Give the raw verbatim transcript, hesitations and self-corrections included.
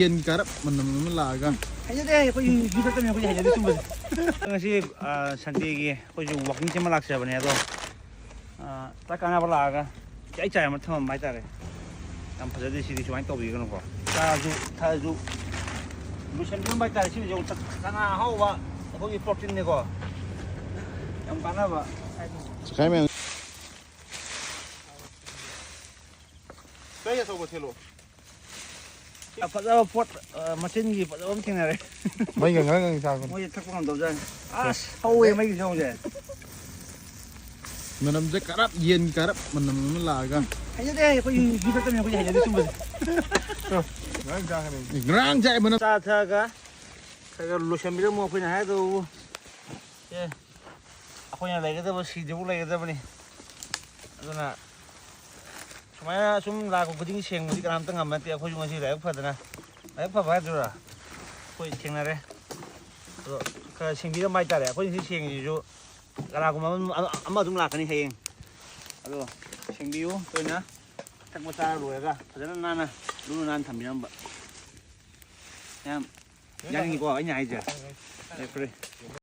ꯌꯦꯟ ꯀꯥꯔꯞ ꯃꯅꯝ ꯑꯃ ꯂꯥꯛꯑꯒ꯫ ꯍꯩꯅꯗꯦ, ꯑꯩꯈꯣꯏ ꯌꯨ ꯊꯛꯇꯕꯅꯤ, ꯑꯩꯈꯣꯏꯗꯤ ꯍꯩꯅꯗꯦ ꯁꯨꯝꯕꯁꯦ꯫ ꯉꯁꯤ, ꯑ, Sundayꯒꯤ ꯑꯩꯈꯣꯏꯁꯨ walking ꯆꯦꯟꯕ ꯂꯥꯛꯆꯕꯅꯦ, ꯑꯗꯣ, ꯑ, ꯆꯥꯛ ꯀꯥꯟꯅꯕ ꯂꯥꯛꯑꯒ ꯏꯆꯥꯏ ꯆꯥꯏ ꯑꯃ ꯊꯝꯃꯝꯕ ꯍꯥꯏꯇꯥꯔꯦ꯫ ꯌꯥꯝ ꯐꯖꯗꯦ ꯁꯤꯗꯤ, ꯁꯨꯃꯥꯏꯅ ꯇꯧꯕꯤꯒꯅꯨꯀꯣ꯫ ꯆꯥꯔꯁꯨ ꯊꯛꯑꯁꯨ ꯂꯣꯏꯁꯟꯕꯤꯔꯝꯕ ꯍꯥꯏꯇꯥꯔꯦ꯫ ꯁꯤꯃꯁꯨ ꯆꯥꯛ-, ꯆꯅꯥ ꯑꯍꯥꯎꯕ, ꯑꯩꯈꯣꯏꯒꯤ proteinꯅꯦꯀꯣ꯫ ꯌꯥꯝ ꯀꯥꯟꯅꯕ꯫ ꯆꯈꯥꯏ ꯃꯌꯥꯝ꯫ ꯀꯩ ꯑꯆꯧꯕ ꯊꯤꯜꯂꯣ꯫ ꯐꯖꯕ ꯄꯣꯠ, ꯑ, ꯃꯆꯤꯟꯒꯤ ꯐꯖꯕ ꯑꯃ ꯊꯦꯡꯅꯔꯦ꯫ ꯃꯩꯒ ꯉꯔꯪ ꯉꯔꯪ ꯆꯥꯛꯄꯅꯤ꯫ ꯃꯣꯏꯁꯦ ꯊꯛꯄ ꯉꯝꯗꯕꯖꯥꯠꯅꯤ꯫ ꯑꯁ, ꯍꯧꯋꯦ ꯃꯩꯒꯤ ꯆꯣꯡꯁꯦ꯫ ꯃꯅꯝꯁꯦ ꯀꯔꯞ, ꯌꯦꯟ ꯀꯔꯞ ꯃꯅꯝ ꯑꯃ ꯂꯥꯛꯑꯒ꯫ ꯍꯩꯅꯗꯦ, ꯑꯩꯈꯣꯏ ꯌꯨ ꯊꯛꯇꯕꯅꯤ, ꯑꯩꯈꯣꯏꯗꯤ ꯍꯩꯅꯗꯦ ꯁꯨꯝꯕꯁꯦ꯫ ꯉꯔꯥꯡ ꯆꯥꯈ꯭ꯔꯦ꯫ ꯉꯔꯥꯡ ꯆꯥꯏ ꯃꯅꯝ꯫ ꯆꯥ ꯊꯛꯑꯒ ꯈꯔ ꯈꯔ ꯂꯣꯏꯁꯟꯕꯤꯔꯝꯃꯣ, ꯑꯩꯈꯣꯏꯅ ꯍꯥꯏꯗꯧꯕꯕꯨ꯫ ꯑꯦ, ꯑꯩꯈꯣꯏꯅ ꯂꯩꯒꯗꯕ ꯁꯤꯗ꯭ꯔꯤꯐꯥꯎ ꯂꯩꯒꯗꯕꯅꯤ꯫ ꯑꯗꯨꯅ ꯁꯨꯃꯥꯏꯅ ꯁꯨꯝ ꯂꯥꯛꯄ ꯈꯨꯗꯤꯡꯒꯤ ꯁꯦꯡꯕꯗꯤ ꯀꯅꯥꯝꯇ ꯉꯝꯕ ꯅꯠꯇꯦ꯫ ꯑꯩꯈꯣꯏꯁꯨ ꯉꯁꯤ ꯂꯥꯏꯕꯛ ꯐꯗꯅ, ꯂꯥꯏꯕꯛ ꯐꯕ ꯍꯥꯏꯗꯣꯏꯔꯥ, ꯑꯩꯈꯣꯏ ꯊꯦꯡꯅꯔꯦ꯫ ꯑꯗꯣ ꯈꯔ ꯁꯦꯡꯕꯤꯔꯝꯕ ꯍꯥꯏꯇꯥꯔꯦ꯫ ꯑꯩꯈꯣꯏ ꯉꯁꯤ ꯁꯦꯡꯉꯤꯁꯤꯁꯨ ꯀꯅꯥꯒꯨꯝꯕ ꯑꯃ, ꯑꯃ, ꯑꯃ ꯑꯗꯨꯝ ꯂꯥꯛꯀꯅꯤ ꯍꯌꯦꯡ꯫ ꯑꯗꯣ ꯁꯦꯡꯕꯤꯌꯨ ꯇꯣꯏꯅ꯫ ꯊꯛꯄ ꯆꯥꯔ ꯂꯣꯏꯔꯒ ꯐꯖꯅ ꯅꯥꯟꯅ, ꯂꯨꯅ ꯅꯥꯟꯅ ꯊꯝꯕꯤꯔꯝꯕ꯫ ꯌꯥꯝ ꯌꯥꯅꯤꯡꯉꯤꯀꯣ ꯑꯩꯅ ꯍꯥꯏꯁꯦ? ꯌꯥꯏꯐꯔꯦ꯫